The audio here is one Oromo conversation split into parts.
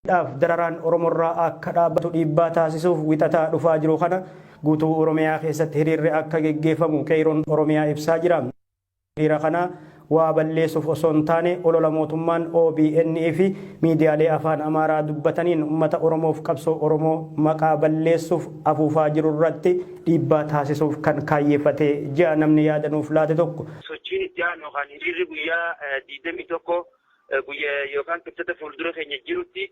Hidhaaf dararaan Oromorraa akka dhaabbatu dhiibbaa taasisuuf Wixata dhufaa jiru kana guutuu Oromiyaa keessatti hiriirri akka geggeeffamu Qeeyroon Oromiyaa ibsaa jira. Hiriira kana waa balleessuuf osoo hin taane olola mootummaan OBN fi miidiyaalee afaan Amaaraa dubbataniin ummata Oromoof qabsoo Oromoo maqaa balleessuuf afuufaa jirurratti dhiibbaa taasisuuf kan kaayyeeffate je'a namni yaada nuuf laate tokko. Sochiin itti aanu yookaan hiriirri guyyaa 21 guyya yookaan Kibxata fuuldura keenya jirutti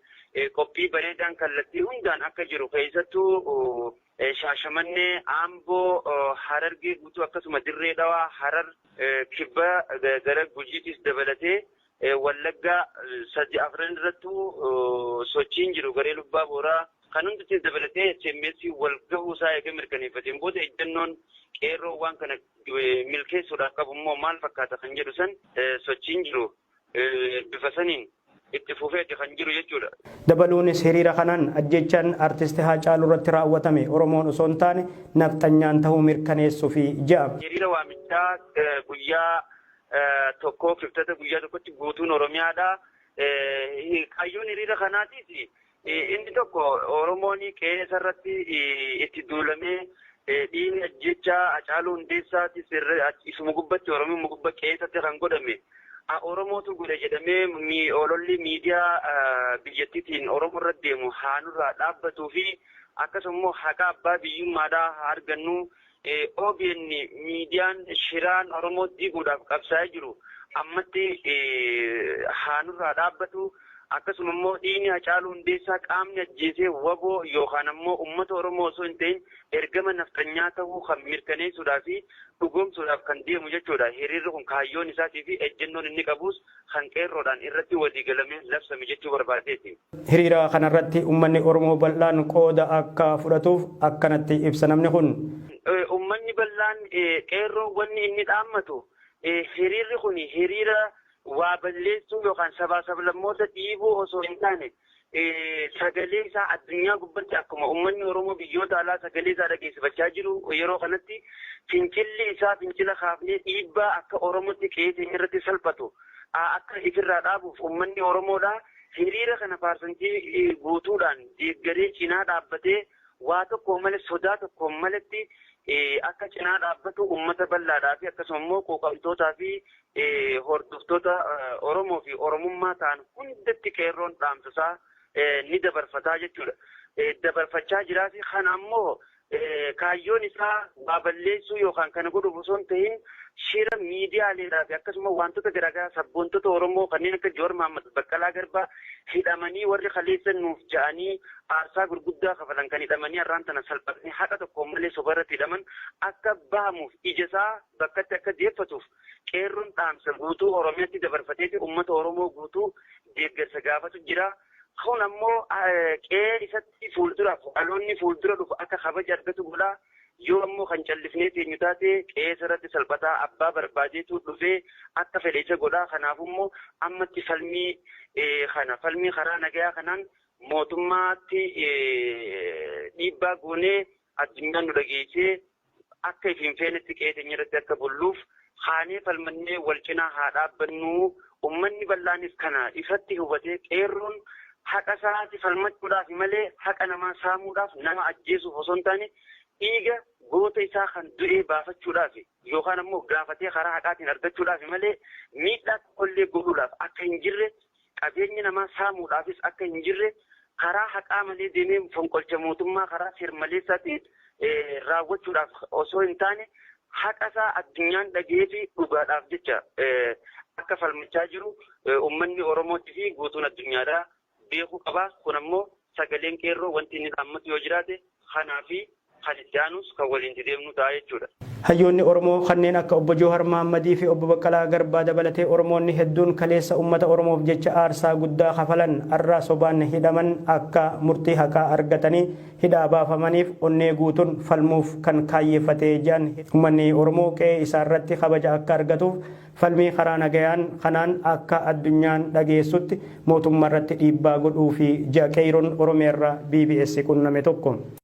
qophii bareedaan kallattii hundaan akka jiru keessattuu Shaashamannee, Amboo, Harargee guutuu akkasuma Dirree Dhawaa, Harar, Kibba gara Gujiitis dabalatee Wallaggaa sadi afran irrattuu sochiin jiru garee Lubbaa Booraa kan hundattis dabalatee SMS wal gahuu isaa eega mirkaneeffateen booda ejjannoon qeerroo waan kana milkeessuudhaaf qabu immoo maal fakkaata kan jedhu san sochiin jiru bifa saniin itti fufeeti kan jiru jechuudha. Dabaluunis hiriira kanaan ajjeechaan Artist Haacaaluu irratti raawwatame Oromoon osoo hin taane nafxanyaan tahuu mirkaneessufi je'a. Hiriira waamichaa guyyaa tokkoo Kibxata guyyaa tokkotti guutuun Oromiyaadha. Kaayyoon hiriira kanaatis Inni tokko Oromoon qe'ee isarratti itti duulamee dhiigni ajjeechaa Hacaaluu Hundeessaatis isuma gubbatti Oromuma gubba qe'ee isatti kan godhame Oromootu godhe jedhamee ololli miidiyaa biyyattiitiin Oromoo irra deemu haa nurraa dhaabbatuu fi akkasuma immoo haqa abbaa biyyummaadhaa haa argannu. OBN miidiyaan shiraan Oromoo diiguudhaaf qabsaa'ee jiru ammatti haa nurraa dhaabbatu. Akkasuma immoo dhiigni Hacaaluu Hundeessaa qaamni ajjeesee wbo yookaan ammoo uummata Oromoo osoo hin ta'in ergama nafxanyaa ta'uu kan mirkaneessuudhaa fi dhugoomsuudhaaf kan deemu jechuudha. Hiriirri kun kaayyoon isaatii fi ejjennoon inni qabuus kan qeerroodhaan irratti walii galamee labsame jechuu barbaadeeti. Hiriira kanarratti uummanni Oromoo bal'aan qooda akka fudhatuuf akkanatti ibsa namni kun. Uummanni bal'aan qeerroon wanni inni dhaammatu hiriirri kun hiriira waa balleessuu yookaan sabaa sablammoota dhiibuu osoo hin taane sagalee isaa addunyaa gubbatti akkuma uummanni Oromoo biyyoota alaa sagalee isaa dhageessifachaa jiru yeroo kanatti fincilli isaa fincila kaafnee dhiibbaa akka Oromootti qe'ee keenya irratti salphatu akka ifirraa dhaabuuf uummanni Oromoodha hiriira kana paarsantii guutuudhaan deeggaree cinaa dhaabbatee waa tokko malee sodaa tokko maletti akka cinaa dhaabbatu uummata bal'aadhaa fi akkasuma immoo quuqamtootaa fi hordoftoota Oromoo fi Oromummaa ta'an hundatti qeerroon dhaamsasaa ni dabarfataa jechuudha. Dabarfachaa jiraas kana ammoo kaayyoon isaa waa balleessuu yookaan kana godhuuf osoo hin tahin shira miidiyaaleedhaa fi akkasuma wantoota garaagaraa sabboontota Oromoo kanneen akka Jowaar Mahaammad, Baqqalaa Garbaa hidhamanii warri kaleessa nuuf ja'anii aarsaa gurguddaa kafalan kan hidhamanii har'aan tana salphatanii haqa tokkoon malee soba irratti hidhaman akka bahamuuf ija isaa bakkatti akka deeffatuuf qeerroon dhaamsa guutuu Oromiyaatti dabarfatee fi uummata Oromoo guutuu deeggarsa gaafatu jira. Kun ammoo qe'ee isatti fuulduraaf dhaloonni fuuldura dhufu akka kabaja argatu godha. Yoo ammoo kan callifnee teenyu taate qe'ee irratti salphataa abbaa barbaadeetu dhufee akka fedhe isa godha. Kanaafuu immoo ammatti falmii kana falmii karaa nagayaa kanaan mootummaatti dhiibbaa goonee addunyaan nu dhageessee akka if hin feenetti qe'ee teenya irratti akka bulluuf kaanee falmannee wal cinaa haa dhaabbannu. Ummanni bal'aanis kana ifatti hubatee qeerroon haqa isaati falmachuudhaaf malee haqa namaa saamuudhaaf nama ajjeesuuf osoo hin taane dhiiga goota isaa kan du'ee baafachuudhaaf yookaan ammoo gaafatee karaa haqaatiin argachuudhaaf malee miidhaa tokkollee godhuudhaaf akka hin jirre qabeenya namaa saamuudhaafis akka hin jirre karaa haqaa malee deemee fonqolcha mootummaa karaa seer-maleessaatiin raawwachuudhaaf osoo hin taane haqa isaa addunyaan dhaga'ee fi dhugaadhaaf jecha akka falmachaa jiru uummanni Oromootii fi guutuun addunyaadhaa beekuu qaba. Kun ammoo sagaleen qeerroo wanti inni dhaammatu yoo jiraate kanaa fi kan itti aanus kan waliin deemnu ta'a jechuudha. Hayyoonni Oromoo kanneen akka Obbo Joohar Mahammadii fi Obbo Baqqalaa Garbaa dabalatee Oromoonni hedduun kaleessa uummata Oromoof jecha aarsaa guddaa kafalan har'a sobaan hidhaman akka murtii haqaa argatanii hidhaa baafamaniif onnee guutuun falmuuf kan kaayyeeffate jedhan. Uummanni Oromoo qe'ee isaarratti kabaja akka argatuuf falmii karaa nagayaan kanaan akka addunyaan dhageessutti mootummaarratti dhiibbaa godhuufi je'a qeeyroon Oromiyaarraa BBS qunname tokko.